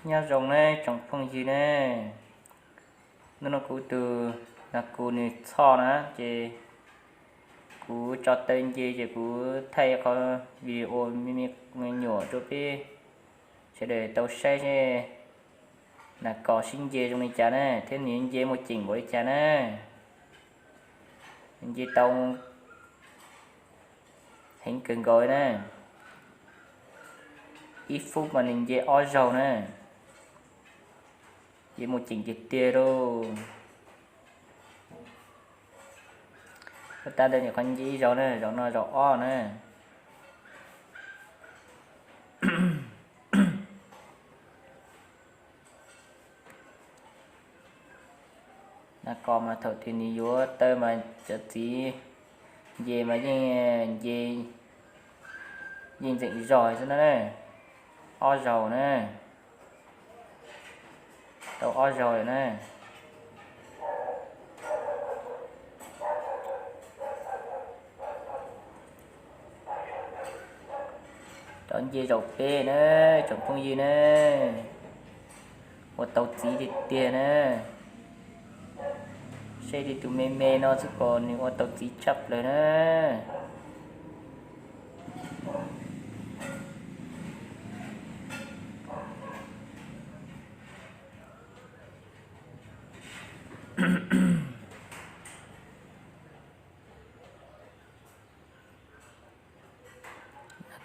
Nyob zoo nawb tsoom phooj ywg ne, hnub no kuv tus, no kuv nws txhoj na, ces kuv tso taw nce ces kuv thaij qhov video me me nyuam rau peb sawv daws tau saib seb nas kos sib nce zoo li cas na, thiab nws nce muaj ceem npaum li cas na. Nce tau heev kawg nkaus na, ib fub mas nws nce ob zaug na, nce muaj ceem tiag tiag lauj. Tab ntawd nws qhov nce ib zaug na, zaum no zaum ob na. Nas kos mas thaum twg nws yuav taw mas cov txiv nce mas yeej nce, yeej ntxeem zog xwb na. Ob zaug na, tau ob zaug lawm na. Rov nce zaum peb na, tsoom phooj ywg na, ua tau txiv tiag tiag na. Saib li tus me me no xwb pom nws ua tau txiv tshaj plaws na.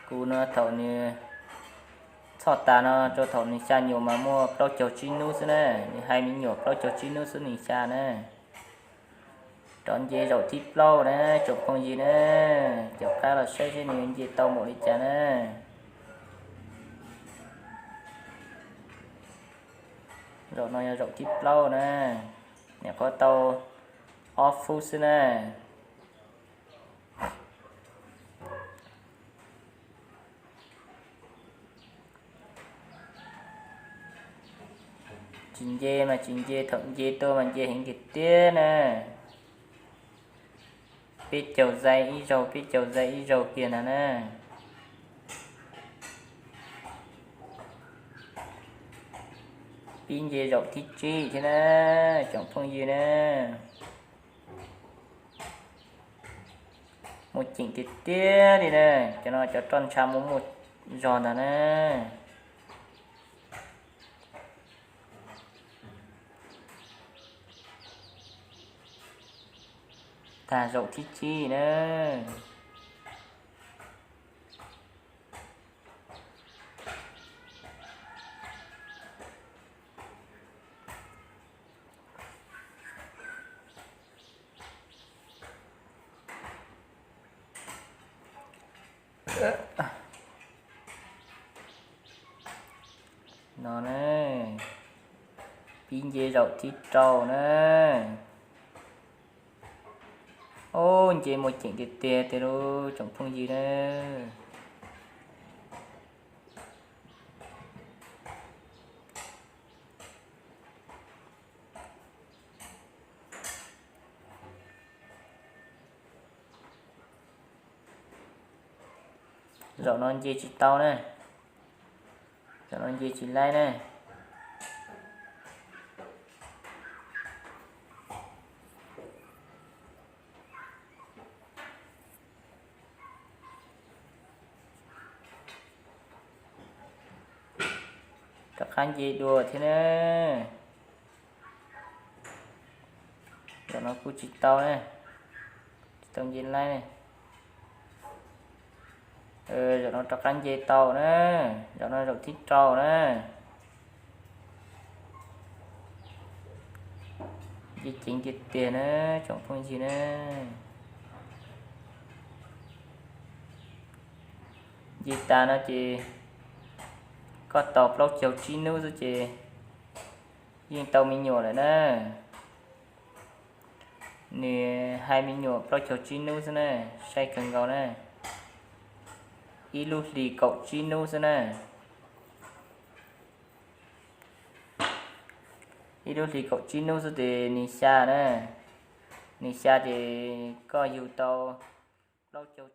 Kuv no thaum nws txhoj tas no rau thaum nws xya nyuam mas muaj plaub caug tsib hnub xwb na, nws hais me nyuam plaub caug tsib hnub xwb nws xya na. Rov nce zaum thib plaub na, tsoom phooj ywg na, caum qab los saib seb nws nce tau npaum li cas na. Zaum no yog zaum thib plaub na, nyuam qhuav tau ob fub xwb na. Tsis nce mas tsis nce, thaum nce tuaj mas nce heev tiag tiag na. Peb caug zais ib zaug, peb caug zais ib zaug kiag ntag na. Pib nce zaum thib tsib thiab na, tsoom phooj ywg na. Muaj ceem tiag tiag li na, cov no cov roj ntsha muaj muaj zog ntag na. Tag zaum thib tsib na. No na, pib nce zaum thib rau na. Ub, nce muaj ceem tiag tiag tiag lauj tsoom phooj ywg na. Zaum no nce tsis tau na, zaum no nce tsis laib na. Rov qab nce dua thiab na. Zaum no kuj tsis tau na, tsis tau nce laib na. Zaum no rov qab nce tau na, zaum no zaum thib rau na. Nce ceev tiag tiag na, tsoom phooj ywg na. Nce tas no ces koj tau plaub caug tsib hnub xwb ces yeej tau me nyuam lawm na. Nws hais me nyuam plaub caug tsib hnub xwb na, sai kawg nkaus na. Ib lub hlis kaum tsib hnub xwb na. Ib lub hlis kaum tsib hnub xwb ces nws xya na. Nws xya ces koj yug tau plaub caug